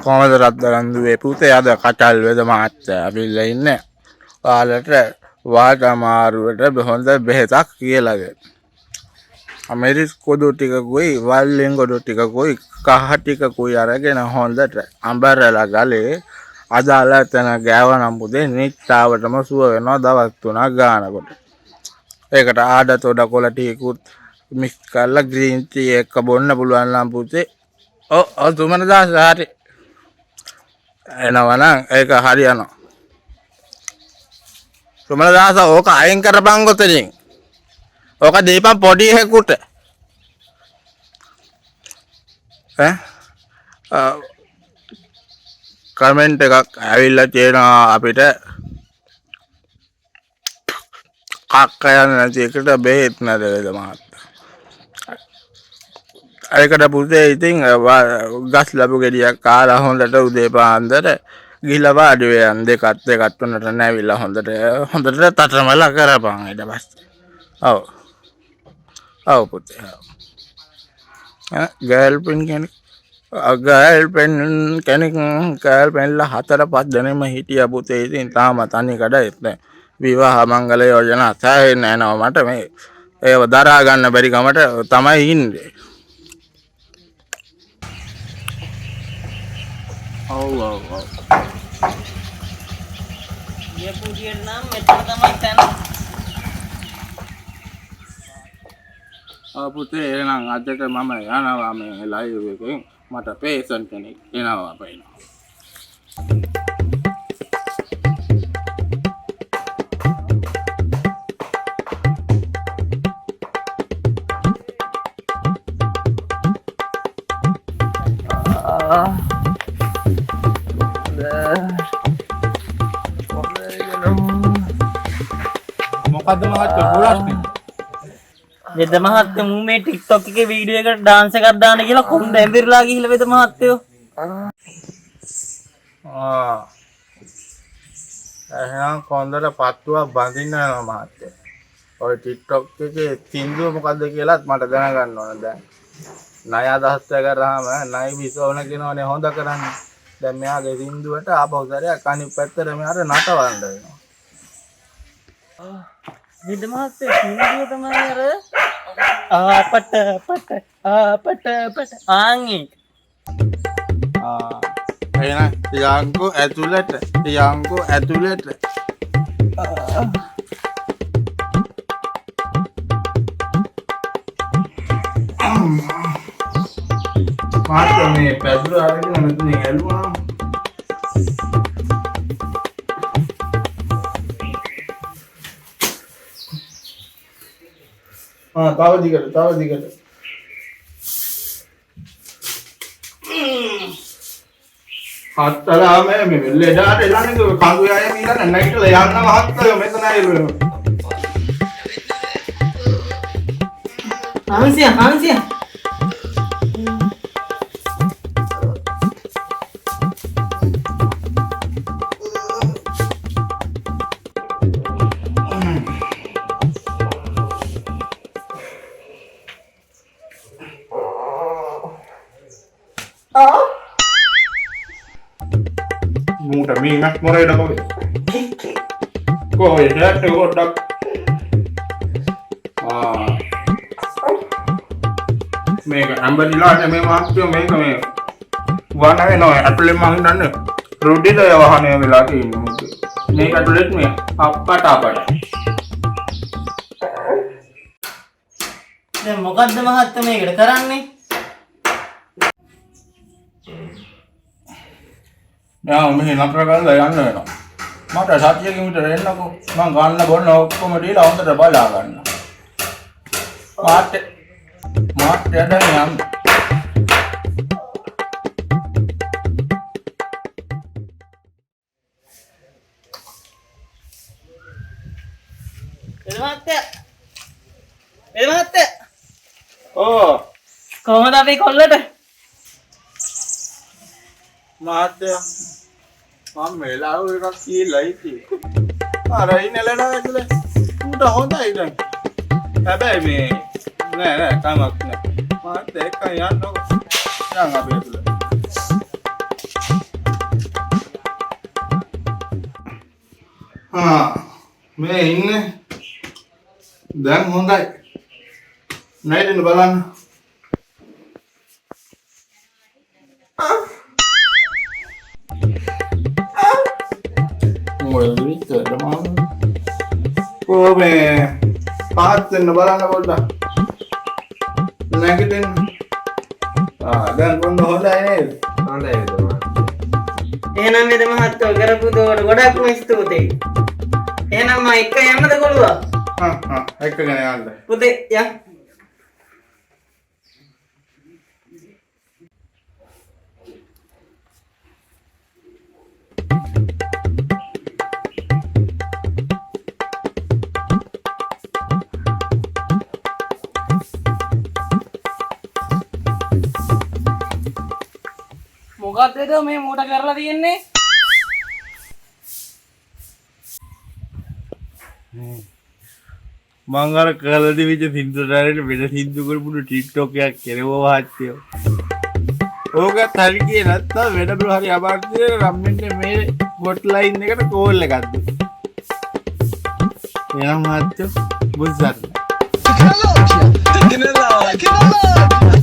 කොහමද රත්තරන් දුවේ පුතේ? අද කටල් වෙද මහත්තයා ඇවිල්ලා ඉන්නේ. ඔයාලට වාත අමාරුවට හොඳ බෙහෙතක් කියලා දෙන්න. මිරිස් කොඳු ටිකකුයි වල්ලෙන් කොඳු ටිකකුයි කහ ටිකකුයි අරගෙන හොඳට අඹරලා ගලේ අදාළ තැන ගෑවනම් පුතේ නිට්ටාවටම සුව වෙනවා දවස් 3ක් ගානකොට. ඒකට ආඩ තොඩ කොළ ටිකකුත් මික්ස් කරලා ග්‍රීන් ටී එක බොන්න පුළුවන් නම් පුතේ. ඔව් ඔව්, තුමන දාස හරි එනවා නම් ඒක හරියනවා. සුමන දාස ඕක අයින් කරපන් ඔතනින්. ඕක දීපන් පොඩි එකෙකුට. ඈ කමෙන්ට් එකක් ඇවිල්ලා තියෙනවා අපිට, කක්ක යන නැති එකට බෙහෙත් නැද වේද මහත්තයා? ඒකට පුතේ ඉතින් ගස් ලැබු ගෙඩියක් කාලා හොඳට උදේ පාන්දර ගිහලා වාඩි වෙයන් දෙකක් දෙකක් තුනට නැවිලා හොඳට හොඳට තටමලා කරපන් ඊට පස්සේ. ඔව් ඔව් පුතේ, ඔව්. ගර්ල්ෆ්‍රෙන්ඩ් කෙනෙක්, ගර්ල්ෆ්‍රෙන්ඩ් කෙනෙක්, ගර්ල්ෆ්‍රෙන්ඩ්ලා හතර පහ දෙනෙම හිටියා පුතේ. ඉතින් තාම තනි කඩ නෑ. විවාහ මංගල යෝජනා සෑහෙන්න එනවා මට. මේ ඒව දරා ගන්න බැරි කමට තමයි ඉන්නේ. ඔව් ඔව් ඔව්. ගියපු විදියට නම් මෙතන තමයි තැන. ඔව් පුතේ, එහෙනම් අදට මම යනවා මේ ලයිව් එකෙන්. මට පේෂන්ට් කෙනෙක් එනවා පේනවා. මොකද්ද මහත්තයෝ ප්‍රශ්නේ? වෙද මහත්තයෝ, මූ මේ TikTok එකේ වීඩියෝ එකට ඩාන්ස් එකක් දාන්න කියලා කොන්ද ඇඹිරලා ගිහිල්ලා වෙද මහත්තයෝ. ආ, එහෙනම් කොන්දට පත්තුවක් බඳින්න යනවා මහත්තයා. ඔය TikTok එකේ සින්දුව මොකද්ද කියලාත් මට දැනගන්න ඕන දැන්. ණය අදහස් කරාම ණය විසවන කෙනවනේ හොඳ කරන්නේ. දැන් මෙයාගේ සින්දුවට ආපහු සැරයක් අනිත් පැත්තට මෙයාට නටවන්න වෙනවා. වෙද මහත්තයෝ, සින්දුව තමයි අර ආපට පට ආපට පට ආන් ඒක. ආ, එහෙනම් යංකෝ ඇතුළට, යංකෝ ඇතුළට. මහත්තයා මේ පැදුර අරගෙන මෙතනින් ඇල්ලුවා. ආ, තව දිගට, තව දිගට. හත්තලා මේ මේ ලෙඩාට එළන්නේ කඳු යය මීලා නැගිටලා යන්න මහත්තයෝ මෙතන ඇවිල්ලා. හාන්සිය හාන්සිය. මූට මීමක් මොරේද කොහේ? කොහේ ෂර්ට් එක පොඩ්ඩක්. ආ, මේක ඇඹරිලාට මේ මහත්තයෝ මේක මේ වන වෙනවා ඇතුලෙන්. මං හිතන්නේ රුධිරය වහනය වෙලා තියෙන්නේ මොකද මේක ඇතුලෙත් මේ අප්පට අපට. දැන් මොකද්ද මහත්තයා මේකට කරන්නේ? නෑ, මෙහෙ නතර කරලා යන්න වෙනවා. මට සතියකින් විතර එන්නකෝ. මං ගන්න බොන්න ඔක්කොම දීලා හොඳට බලා ගන්න. මාත් මාත් දැන් යන්න. වෙද මහත්තයා, වෙද මහත්තයා. ඕ කොහොමද අපේ කොල්ලට? මහත්තයා මම වෙලාව එකක් කියලා හිටියේ. අර ඉන්නේ ලෙඩ ඇතුලේ. ඌට හොඳයි දැන්. හැබැයි මේ නෑ නෑ කමක් නෑ. මහත්තයා එක්කන් යන්නකෝ. යන් අපි ඇතුලේ. ආ මේ ඉන්නේ දැන් හොඳයි. නැගිටින්න බලන්න. මොකද විතර මම කොහොමේ පහත් වෙන්න බලන්න පොඩ්ඩක්. නැගිටින්න. ආ දැන් කොන්න හොඳයි නේද? හොඳයි වේද මහත්තයා. එහෙනම් වේද මහත්තයෝ කරපු දෝට ගොඩක්ම ස්තුතියි. එහෙනම් මම එක්ක යන්නද කොළුවා? හා හා එක්කගෙන යන්න. පුතේ යන්. මොකක්ද වේද මේ මූට කරලා තියෙන්නේ? මං අර කරලා තිබිච්ච සින්දු ඩයරි වෙන සින්දු කරපු ටික්ටොක් එකක් කෙරුවා මහත්තයෝ. ඕකත් හරි කියේ නැත්තම් වෙන බල හරි අමාරු තියෙන නම් මෙන්න මේ හොට්ලයින් එකට කෝල් එකක් දෙන්න. එහෙනම් මහත්තයෝ බුද්ධ සරණයි. Tecnologia, tecnologia.